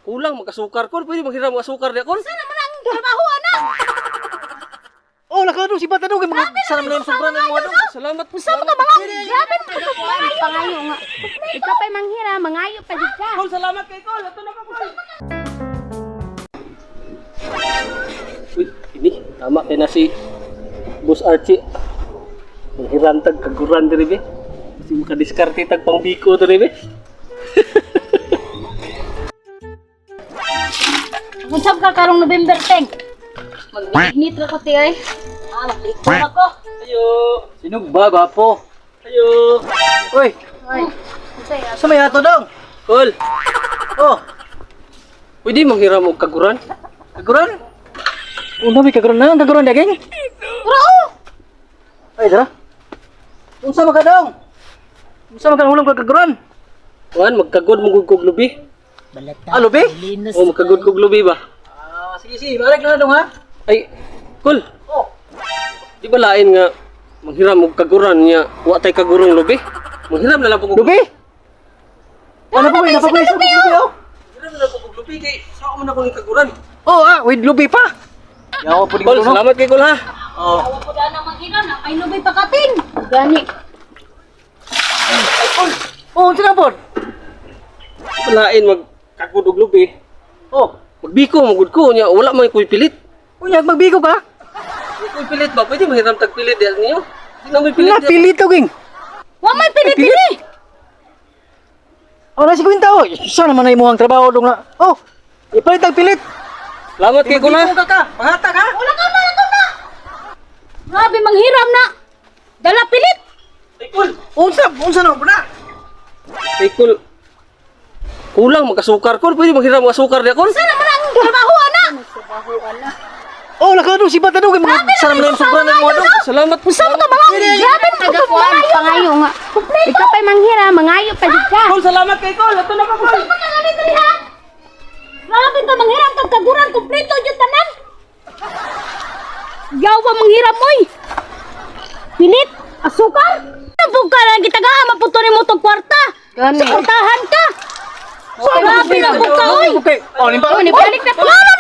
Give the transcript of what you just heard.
Kulang magkasukar ko. Pwede manghiram og asukar di kon. Sana man ang trabaho ana. Oh, lakaw dong si Bata dong kay mga sana man yung sobra na mo dong. Salamat. Unsa man ka mga grabe man ka Kuan pangayo nga. Ikaw pa'y manghira, mangayo pa jud ka. Kol, salamat kay Kol. Ato na ka, Kol. Uy, ini tama kay na si Boss Archie. Manghiram tag kaguran diri be. Kasi makadiskarte tag pangbiko diri be. Unsa ka karong November 10? Mag-ignite ra ko ti ay. Ah, maglikod ako. Ayo. Sinugba gwapo. Ayo. Uy, Oy, sa may ato dong. Kol, Oh, pwede manghiram og kaguran? kaguran? Una may kaguran na, ang kaguran daging. Bro! Ay, dara. Unsa man ka dong? Unsa man ka hulong ka kaguran? Kuan, magkagod mo gud kog lubi. Ah, lubi? O magkagod kog lubi ba? Ah, sige sige, balik na dong ha. Ay, Kol, Oh, di ba lain nga manghiram og kaguran niya wa tay kagurong lubi? Manghiram na lang po kog lubi? Ano po, ano po, lubi oh? Manghiram na lang po kog lubi kay sa man ako ning kaguran. Oh, ah, with lubi pa. Yaw po Kol, salamat kay Kol ha. Oh. Awa ko dana manghira na kay lubay pakatin. gani. Oh, unsa na po? Di ba lain magkagod og lubi? Oh, Magbiko magud ko niya wala man koy pilit. unya magbigo ka? Di koy pilit ba? Pwede manghiram tag pilit diyan ninyo? Di na may pilit. Wala diyan. pilit to ging. Wa may pili-pili. Oh, nasi kwenta oh. Isa naman na imuhang trabaho dong na. Oh, ipalit ang pilit. Salamat kay Kol ha. Magbigo ka ka, panghatag ha. Wala ka na, wala na. Grabe manghiram na. Dala pilit. Ay Kol, Unsa, unsa na po na? ay Kol. Kulang magkasukar Kol, pwede manghiram og asukar diya Kol. Sana man ang trabaho ana. Oh, lakaw dong si Bata dong kay mga sana man na yung sobra na mo dong. Salamat. Unsa man ka mga grabe man ka Kuan pangayo nga. Ikaw pa'y manghira, mangayo pa jud ka. Kol, salamat kay Kol. Ato na ka Kol. Unsa man ka gani diri ha? Grabe ka manghiram kag kaguran kumpleto jud tanan. Yawa manghiram oy. Pilit, asukar. Ano ka lang gitagaan maputo nimo tog kwarta. Gani. Sa kwartahan ka. Grabe na po ka oy. Okay. Oh, nimba. Oh, nibalik na po. Wala